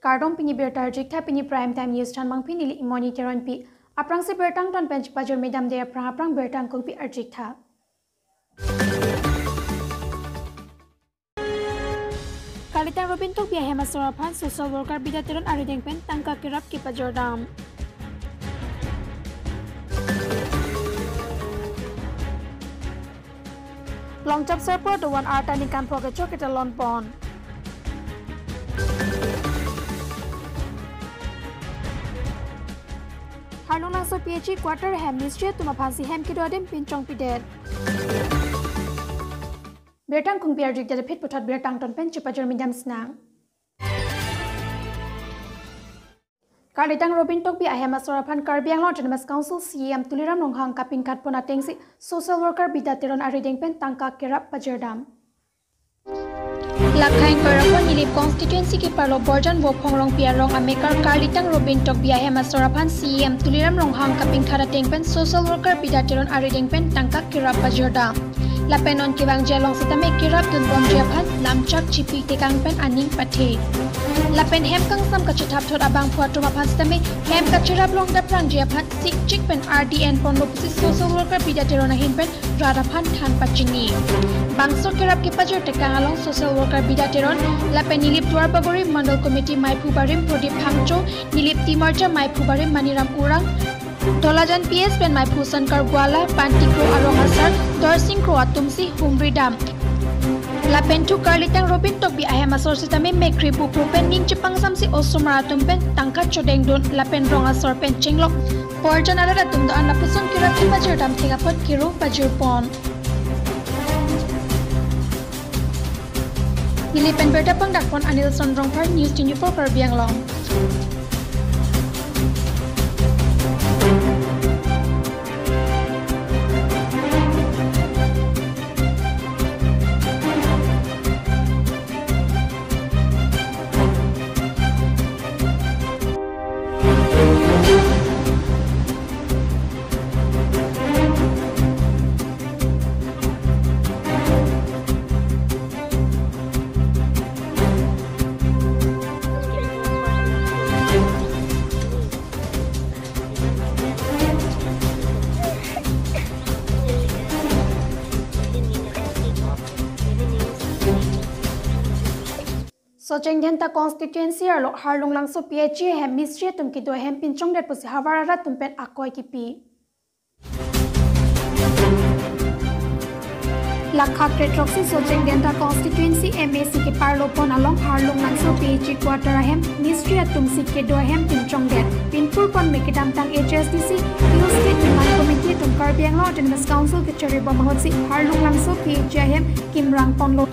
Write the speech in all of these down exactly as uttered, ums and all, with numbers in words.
Kardom, pini birta arjik tha, pini Prime Time News than mangpi neli Imoni Teronpi. Aphrangsi birta angton pen chepajor me damde aphrang aphrang birta angkungpi arjik tha. Karlitang Robin Tokbi ahem asor aphan social worker Bida Teron arideng pen tangka kerap kepajor dam. Longchap Sarpo adovan arta ningkan pho kechok ketalon pon. Harlung Langso P H E quarter hem mistri atum aphansi hem kedo adim pinchongpidet. Birta angkungpi arjik tha, phit puthot birta angton pen chepajor me dam sinang. Karlitang Robin Tokbi ahem asor aphan Karbi Anglong Autonomous Council C E M Tuliram Ronghang kapinkhat pon atengsi social worker Bida Teron arideng pen tangka kerap pajor dam. Lakhang Karapon Nilip constituency keparlo Borjan Vophong Rongpi arong amekar Karlitang Robin Tokbi ahem asor aphan C E M Tuliram Ronghang kapinkhat ateng pen social worker Bida Teron arideng pen tangka kerap pajor dam. Lapen non kevangji along sitame kerap dunbomji aphan lamchak chipi tekang pen aning pathe. Lapen hem kangsam kachethapthot abangphu atum aphan sitame hem kacherap long daprangji aphan sikchik pen ardi enponlo pusi social worker Bida Teron ahin pen rat aphan than pachini. Bangso kerap kepajor tekang along social worker Bida Teron lapen Nilip Duarbagori Mandal Committee maiphu barim Prodip Phangcho, Nilip Timorja maiphu barim Maniram Urang, Dolajan P S pen maiphu Sankar Gwala, Panti Kro arong asar Dorsing Kro atumsi humri dam. Lapen thu Karlitang Robin Tokbi ahem asor sitame mekri bupru pen ning chepangsamsi osomar atum pen tangka chodengdun lapen rong asor pen chenglok Borjan arat atum do-an lapuson kerap kepajor dam thek apot kero pajor pon. Neli pen birta pangdak pon Anilson Rongphar, News twenty-four Karbi Anglong. Socheng Dhenta constituency arlo Harlung Langso P H E hem mistri atum kedo ahem pinchongdet pusi havar arat atum pen akoi kipi. Lakha kre throksi Socheng Dhenta constituency M A C keparlo pon along Harlung Langso P H E quarter ahem mistri atumsi kedo ahem pinchongdet. Pinpur pon me kedamtang H S D C, Hill State Demand Committee atum Karbi Anglong Autonomous Council kechari bom ahutsi Harlung Langso P H E ahem kimrang ponlo.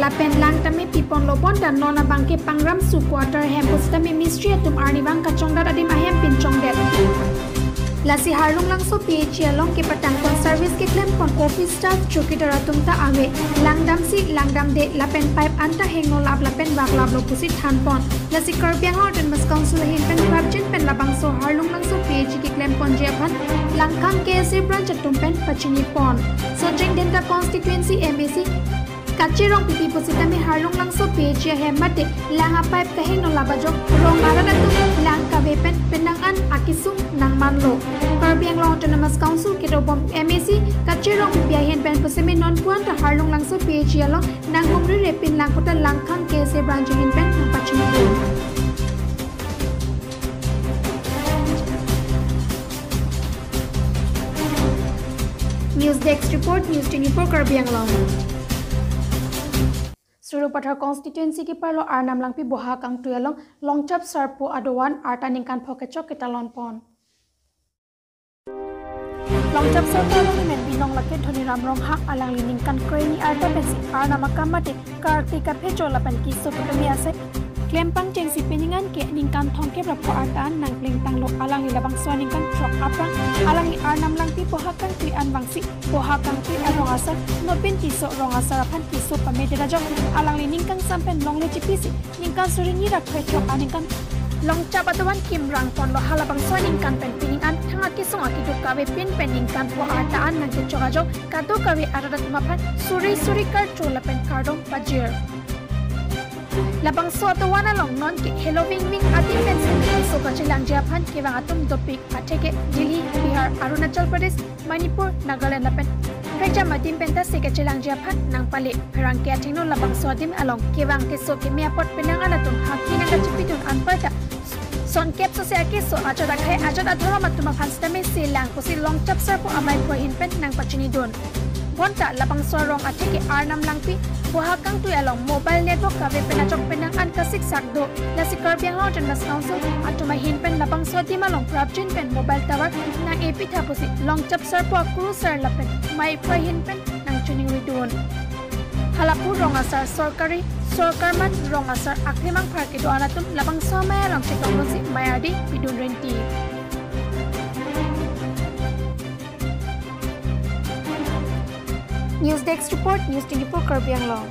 Lapen lang tame pi ponlo bonta non abangke Pangram Su quarter ahem pusitame mistri atum arnivang kachongdat adim ahem pinchongdet. Lasi Harlung Langso P H E along kepatang pon service keklem pon office staff chowkidar atum ta ave. Langdamsi langdamde lapen pipe anta hengno lap lapen vak laplo pusi than pon. Lasi Karbi Anglong Autonomous Council ahin pen prapjin pen labangso Harlung Langso P H E keklem ponji aphan Langkhang K S A branch atum pen pachini pon. Socheng Dhenta constituency M A C Kache Rongpipi pusitame Harlung Langso P H E ahem mate lang a pipe kaheno labajok rong arat atum lang kave pen penang an akesung nangmanlo. Karbi Anglong Autonomous Council kedobom M A C Kache Rongpipi ahin pen pusitame non puan ta Harlung Langso P H E along nanghumri repin lang kota Langkhang K S A branch ahin pen nangpachini pon. News Desk Report, News twenty-four Karbi Anglong. Sarupathar constituency keparlo Arnam Langpi Boha Kangtui along Longchap Sarpo adovan arta ningkan pho kechok ketalon pon. Longchap Sarpo along men binong lake Dhoniram Ronghang, alangli ningkan kreni arta pensi Arnam akam mate karti kaphecho lapen keso putumi asai klempang chengsi pining an ke ningkan thomkep ra pho arta an nangplengtanglo. Alangli labangso aningkan throk aphrang alangli Arnam Langpi Boha Kangtui an vangsi Boha Kangtui arong asar Nobin Tisso rong asar aphan keso pamedet ajok alangli ning kangsam pen longle chipisi ningkan suri hini ra krethok aningkan Longchap adovan kimrang ponlo. Halabangso aningkan pen pining an thang akesung akeduk kavepin pen ningkan pho arta an nangkechok ajok kadokave arat atum aphan suri suri karcho lapen kardom pajir. Labangso atovar along non ke heloving ving adim pensi keso kachelangji aphan kevang atum dopik, atheke Delhi, Bihar, Arunachal Pradesh, Manipur, Nagaland lapen rejam adim penta se kachelangji aphan nangpale. Pherangke athengno labangso adim along kevang keso keme apot penang an atum haki nangkachipidun anparta sonkep sose akeso ajat akhei ajat adhorom atum aphan sitame selang pusi Longchap Sarpo amei ahin pen nangpachinidun. Bonta labangso arong atheke Arnam Langpi, Bohag Kangtui along mobile network kave pen ajok penang an kasiksak do. Lasi Karbi Anglong Autonomous Council atum ahin pen labangso adim along prapjin pen mobile tower nang-epitha pusi Longchap Sarpo akurusar lapen amei ahin pen nangchiningridun. Hala pu rong asar sorkari, sorkar mat rong asar aklimang phar kedo-an atum labangso amei along chetongdunsi amei ardi pidun rinti. News Desk Report, News twenty-four Karbi Anglong.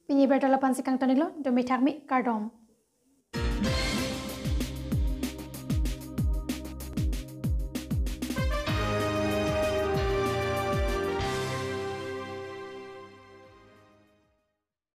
Pini abirta la-an si kangtonlo, dome thakme, kardom.